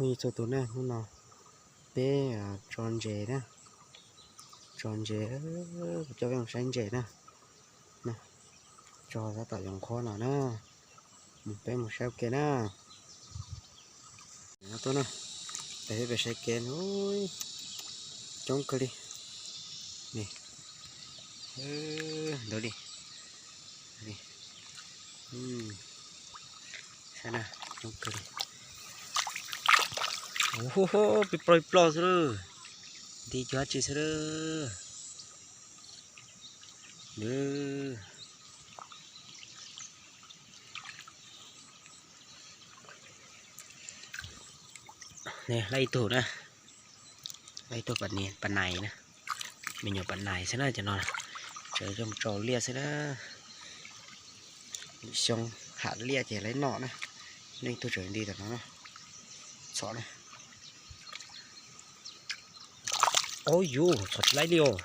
Txhua tus na, hnub no peb tso ntses na, tso ntses, kuv coj peb mus saib ntses na. Tso tab tom yoov qhuab no na, peb mus saib ua ke na. Tuaj na, peb peb saib kev, coob kawg li. Ntawd li, saib na, coob kawg li. Ub, pib ploj pib ploj xwb lawm, nti cuag dab tsi xwb lawm. Laib ib tug na, laib ib tug pas nais na, me nyuam pas nais xwb na cov no, tseem coj mus tsau liaj xwb na. Lwm xyoo ham liaj ces laib noj na, nej tug tseem nti tom no na. Txhom na. Ub yuv, txhom tsis laib li os.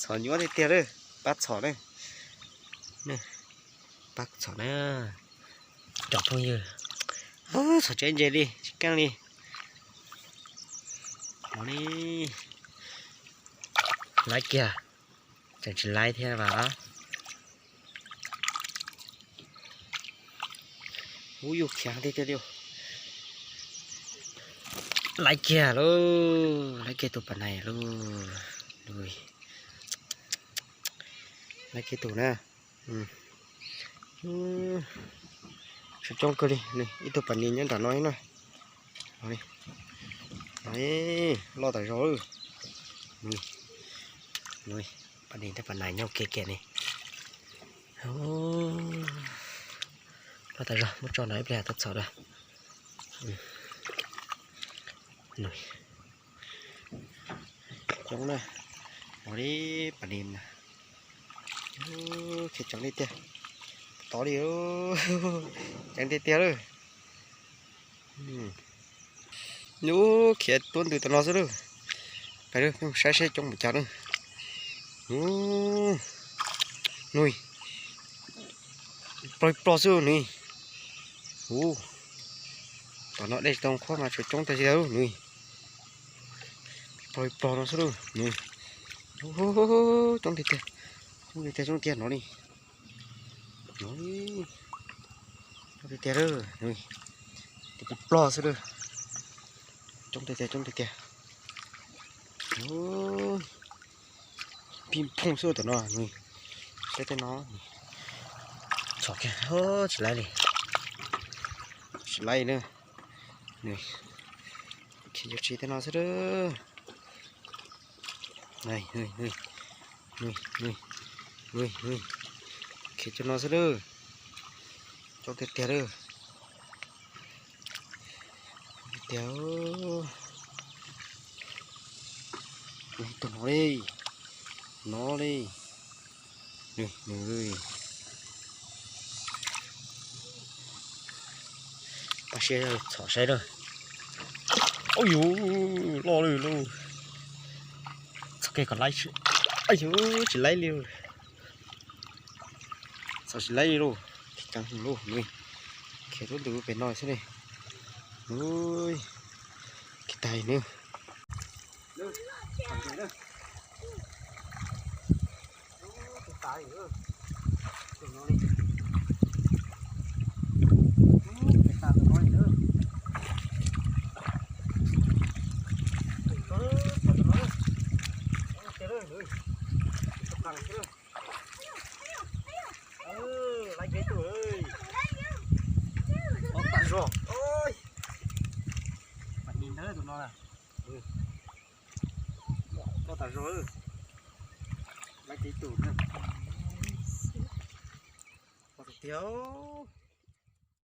Txhom nyuaj tiag tiag lawm, pab txhom na. Pab txhom na, cov phooj ywg. Txhom tsis ntses li, tsis keej li. Laib kiag, tseem tsis laib thiab vas. Ub yuv, khiav tiag tiag li. Laib kiag lauj, laib kiag tus pas nais lauj. Laib kiag tus na. Tshuav coob kawg li, ib tug pas nais nyob nram no na. Loj tas zog lawm. Pas nais thiab pas nais nyob ua ke kiag ne. Loj tas zog, muab tso nram ib pliag tau txhom dua. Coob na, no li pas nais na. Khiav ceev li tiag, tod li, ceev tiag tiag lawm. Nws khiav tuaj ntws tom no xwb lawm. Peb saib seb coob npaum cas na. Nws ploj ploj xwb nws. Ub, tom no dej tsis tau qhuav mas tshuav coob tiag tiag nws. Ploj ploj no xwb nws. Coob tiag tiag, coob tiag tiag no li. No li, coob tiag tiag lawm, tus ploj ploj xwb lawm. Coob tiag tiag, coob tiag tiag. Pib phooj xwb tom no, saib tej no. Txhom kiag, tsis laib li. Tsis laib na. Khiav cov tsis tej no xwb lawm. Khiav cov no xwb lawm. Coob tiag tiag lawm. Tiag. Tus no li, no li. Nws, nws. Pab siab txhom saib na. Ub yuv, loj li lauj. Txhom kiag kom laib. Ub yuv, tsis laib li. Txhom tsis laib li lauj, khiav ceev heev lauj nws. Khiav tuaj ntws pem no xwb li. Ub, khiav tag li nws. Laib kiag tus, loj tas zog. Pas nais ntawd tus no, loj tas zog. Laib kiag tus na. Tiag.